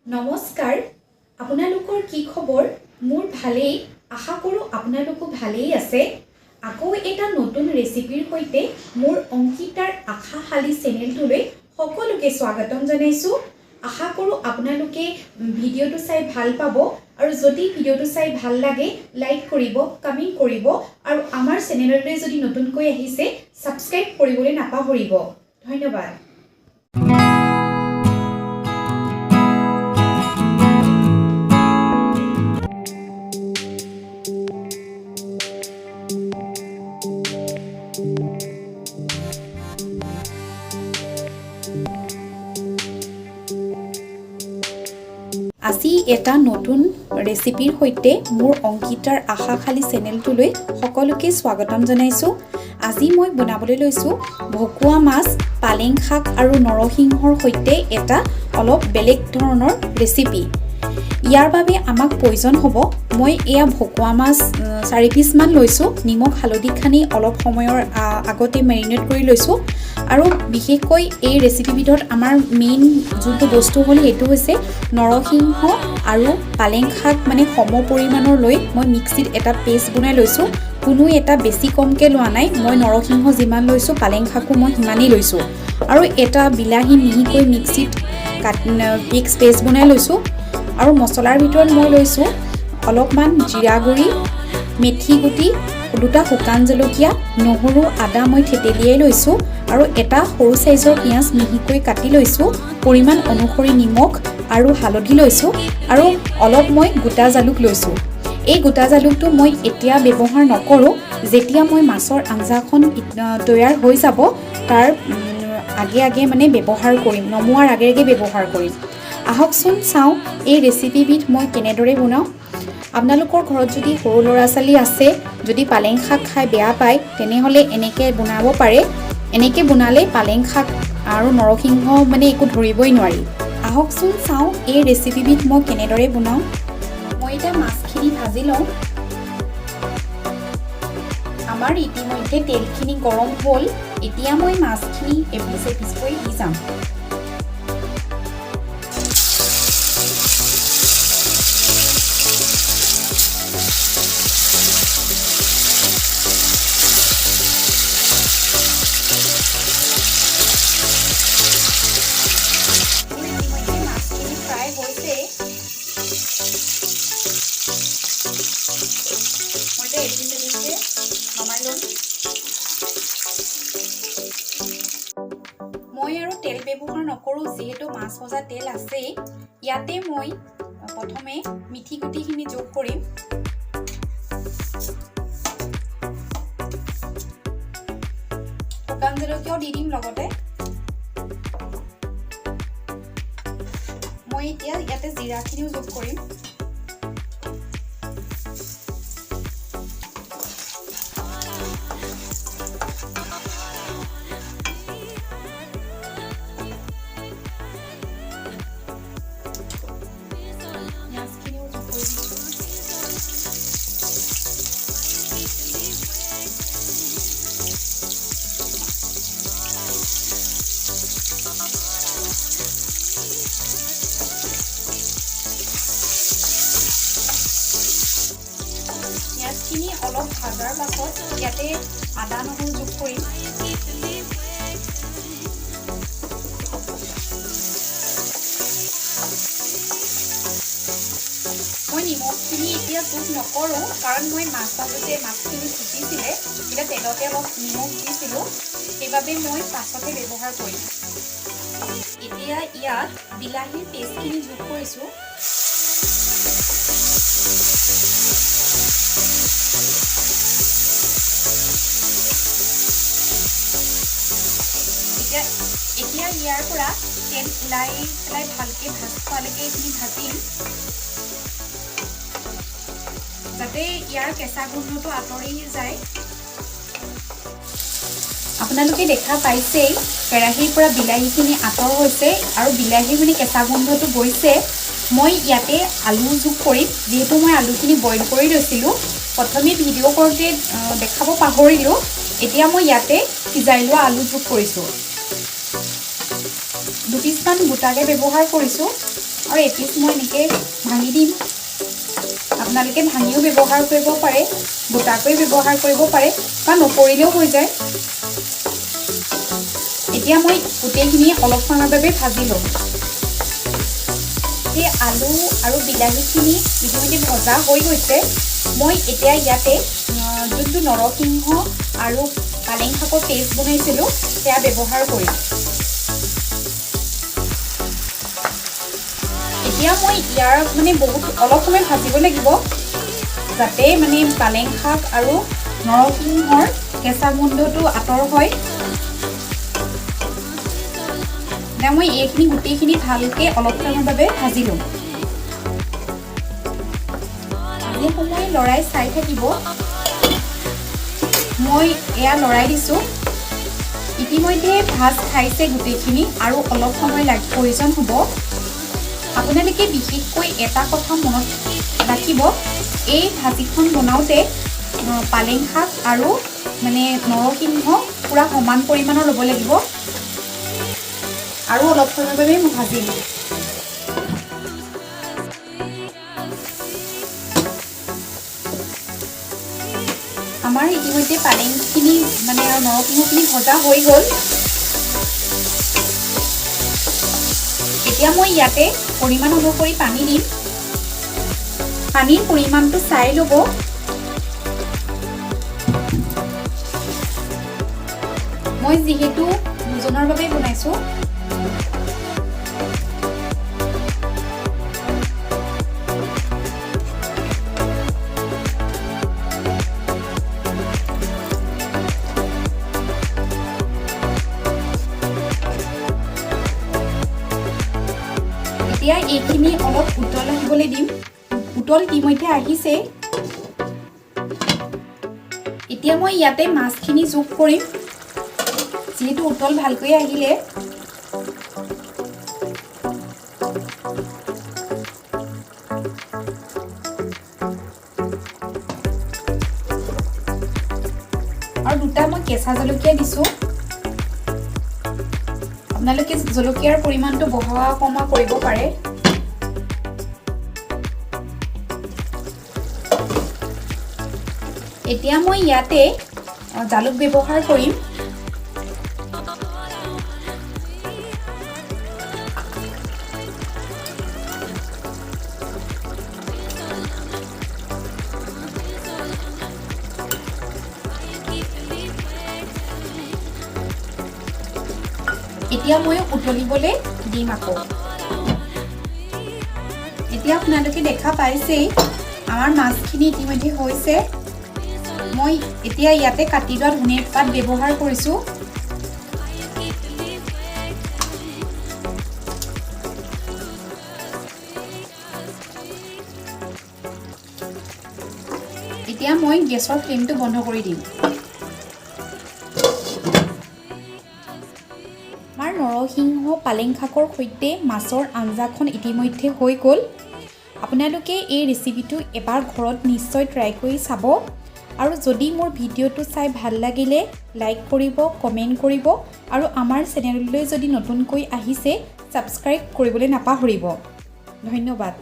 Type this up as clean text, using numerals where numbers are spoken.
নমস্কাৰ, আপোনালোকৰ কি খবৰ? মোৰ ভালেই, আশা কৰোঁ আপোনালোকো ভালেই আছে। আকৌ এটা নতুন ৰেচিপিৰ সৈতে মোৰ অংকিতাৰ আশাশালী চেনেলটোলৈ সকলোকে স্বাগতম জনাইছোঁ। আশা কৰোঁ আপোনালোকে ভিডিঅ'টো চাই ভাল পাব আৰু যদি ভিডিঅ'টো চাই ভাল লাগে লাইক কৰিব, কমেণ্ট কৰিব আৰু আমাৰ চেনেললৈ যদি নতুনকৈ আহিছে ছাবস্ক্ৰাইব কৰিবলৈ নাপাহৰিব। ধন্যবাদ। আজি এটা নতুন ৰেচিপিৰ সৈতে মোৰ অংকিতাৰ আশাশালী চেনেলটোলৈ সকলোকে স্বাগতম জনাইছোঁ। আজি মই বনাবলৈ লৈছোঁ ভকুৱা মাছ, পালেং শাক আৰু নৰসিংহৰ সৈতে এটা অলপ বেলেগ ধৰণৰ ৰেচিপি। ইয়াৰ বাবে আমাক প্ৰয়োজন হ'ব, মই এয়া ভকুৱা মাছ 4 পিচমান লৈছোঁ, নিমখ হালধি সানি অলপ সময়ৰ আগতে মেৰিনেট কৰি লৈছোঁ। আৰু বিশেষকৈ এই ৰেচিপিবিধত আমাৰ মেইন যোনটো বস্তু হ'ল সেইটো হৈছে নৰসিংহ আৰু পালেং শাক, মানে সম পৰিমাণৰ লৈ মই মিক্সিত এটা পেষ্ট বনাই লৈছোঁ। কোনো এটা বেছি কমকৈ লোৱা নাই, মই নৰসিংহ যিমান লৈছোঁ পালেং শাকো মই সিমানেই লৈছোঁ। আৰু এটা বিলাহী মিহিকৈ মিক্সিত পেষ্ট বনাই লৈছোঁ। আৰু মছলাৰ ভিতৰত মই লৈছোঁ অলপমান জিৰা গুড়ি, মেথি গুটি, দুটা শুকান জলকীয়া, নহৰু আদা মই থেতেলিয়াই লৈছোঁ আৰু এটা সৰু চাইজৰ পিঁয়াজ মিহিকৈ কাটি লৈছোঁ, পৰিমাণ অনুসৰি নিমখ আৰু হালধি লৈছোঁ আৰু অলপ মই গোটা জালুক লৈছোঁ। এই গোটা জালুকটো মই এতিয়া ব্যৱহাৰ নকৰোঁ, যেতিয়া মই মাছৰ আঞ্জাখন তৈয়াৰ হৈ যাব তাৰ আগে আগে মানে ব্যৱহাৰ কৰিম, নমোৱাৰ আগে আগে ব্যৱহাৰ কৰিম। আহকচোন চাওঁ এই ৰেচিপিবিধ মই কেনেদৰে বনাওঁ। আপোনালোকৰ ঘৰত যদি সৰু ল'ৰা ছোৱালী আছে, যদি পালেং শাক খাই বেয়া পায় তেনেহ'লে এনেকৈ বনাব পাৰে। এনেকৈ বনালে পালেং শাক আৰু নৰসিংহ মানে একো ধৰিবই নোৱাৰি। আহকচোন চাওঁ এই ৰেচিপিবিধ মই কেনেদৰে বনাওঁ। মই এতিয়া মাছখিনি ভাজি লওঁ। আমাৰ ইতিমধ্যে তেলখিনি গৰম হ'ল। এতিয়া মই মাছখিনি এপিচ এপিচকৈ দি যাম। ইতিমধ্যে মাছখিনি ফ্ৰাই হৈছে। মই এতিয়া এপিচ এপিচকৈ নমাই ল'ম। মই আৰু তেল ব্যৱহাৰ নকৰোঁ, যিহেতু মাছ ভজা তেল আছেই। ইয়াতে মই প্ৰথমে মিঠি গুটিখিনি যোগ কৰিম। শুকান জলকীয়াও দি দিম লগতে। মই এতিয়া ইয়াতে জিৰাখিনিও যোগ কৰিম। পিঁয়াজখিনিও যোগ কৰি দিছোঁ। পিঁয়াজখিনি অলপ ভাজাৰ পাছত ইয়াতে আদা নহৰু যোগ কৰিম। মই নিমখখিনি এতিয়া যোগ নকৰোঁ, কাৰণ মই মাছ ভাজোঁতে মাছখিনি ফুটিছিলে, তেতিয়া তেলতে অলপ নিমখ দিছিলোঁ, সেইবাবে মই পাছতহে ব্যৱহাৰ কৰিম। এতিয়া ইয়াত বিলাহীৰ পেষ্টখিনি যোগ কৰিছোঁ। এতিয়া ইয়াৰ পৰা তেল ওলাই পেলাই ভালকৈ ভাজ খোৱালৈকে এইখিনি ভাজিম, যাতে ইয়াৰ কেঁচা গোন্ধটো আঁতৰি যায়। আপোনালোকে দেখা পাইছেই কেৰাহীৰ পৰা বিলাহীখিনি আঁতৰ হৈছে আৰু বিলাহীৰ মানে কেঁচা গোন্ধটো গৈছে। মই ইয়াতে আলু যোগ কৰিম, যিহেতু মই আলুখিনি বইল কৰি লৈছিলোঁ। প্ৰথমে ভিডিঅ' কৰোঁতে দেখাব পাহৰিলোঁ। এতিয়া মই ইয়াতে সিজাই লোৱা আলু যোগ কৰিছোঁ। দুপিচমান গোটাকৈ ব্যৱহাৰ কৰিছোঁ। আৰু এপিচ মই এনেকৈ ভাঙি দিম। আপোনালোকে ভাঙিও ব্যৱহাৰ কৰিব পাৰে, গোটাকৈ ব্যৱহাৰ কৰিব পাৰে বা নকৰিলেও হৈ যায়। এতিয়া মই গোটেইখিনি অলপ সময়ৰ বাবে ভাজি ল'ম। সেই আলু আৰু বিলাহীখিনি ইতিমধ্যে ভজা হৈ গৈছে। মই এতিয়া ইয়াতে যোনটো নৰসিংহ আৰু পালেং শাকৰ পেষ্ট বনাইছিলোঁ সেয়া ব্যৱহাৰ কৰিম। এতিয়া মই ইয়াৰ মানে বহুত অলপ সময় ভাজিব লাগিব, যাতে মানে পালেং শাক আৰু নৰসিংহৰ কেঁচা গোন্ধটো আঁতৰ হয়। এতিয়া মই এইখিনি গোটেইখিনি ভালকৈ অলপ সময়ৰ বাবে ভাজি ল'ম। মাজে সময়ে লৰাই চাই থাকিব। মই এয়া লৰাই দিছোঁ। ইতিমধ্যে ভাজ খাইছে গোটেইখিনি আৰু অলপ সময় প্ৰয়োজন হ'ব। আপোনালোকে বিশেষকৈ এটা কথা মনত ৰাখিব, এই ভাজিখন বনাওঁতে পালেং শাক আৰু মানে নৰসিংহ পূৰা সমান পৰিমাণৰ ল'ব লাগিব। আৰু অলপ সময়ৰ বাবে মই ভাজিম। আমাৰ ইতিমধ্যে পালেংখিনি মানে আৰু নৰসিংহখিনি ভজা হৈ গ'ল। এতিয়া মই ইয়াতে পৰিমাণ অনুসৰি পানী দিম। পানীৰ পৰিমাণটো চাই ল'ব। মই যিহেতু দুজনৰ বাবে বনাইছোঁ, এতিয়া এইখিনি অলপ উতল আহিবলৈ দিম। উতল ইতিমধ্যে আহিছে। এতিয়া মই ইয়াতে মাছখিনি যোগ কৰিম, যিহেতু উতল ভালকৈ আহিলে। আৰু দুটা মই কেঁচা জলকীয়া দিছোঁ। আপোনালোকে জলকীয়াৰ পৰিমাণটো বঢ়োৱা কমোৱা কৰিব পাৰে। এতিয়া মই ইয়াতে জালুক ব্যৱহাৰ কৰিম। এতিয়া মই উতলিবলৈ দিম আকৌ। এতিয়া আপোনালোকে দেখা পাইছেই আমাৰ মাছখিনি ইতিমধ্যে হৈছে। মই এতিয়া ইয়াতে কাটি লোৱা ধনিয়া পাত ব্যৱহাৰ কৰিছোঁ। এতিয়া মই গেছৰ ফ্লেমটো বন্ধ কৰি দিম। আমাৰ নৰসিংহ পালেং শাকৰ সৈতে মাছৰ আঞ্জাখন ইতিমধ্যে হৈ গ'ল। আপোনালোকে এই ৰেচিপিটো এবাৰ ঘৰত নিশ্চয় ট্ৰাই কৰি চাব। আৰু যদি মোৰ ভিডিঅ'টো চাই ভাল লাগিলে লাইক কৰিব, কমেণ্ট কৰিব আৰু আমাৰ চেনেললৈ যদি নতুনকৈ আহিছে ছাবস্ক্ৰাইব কৰিবলৈ নাপাহৰিব। ধন্যবাদ।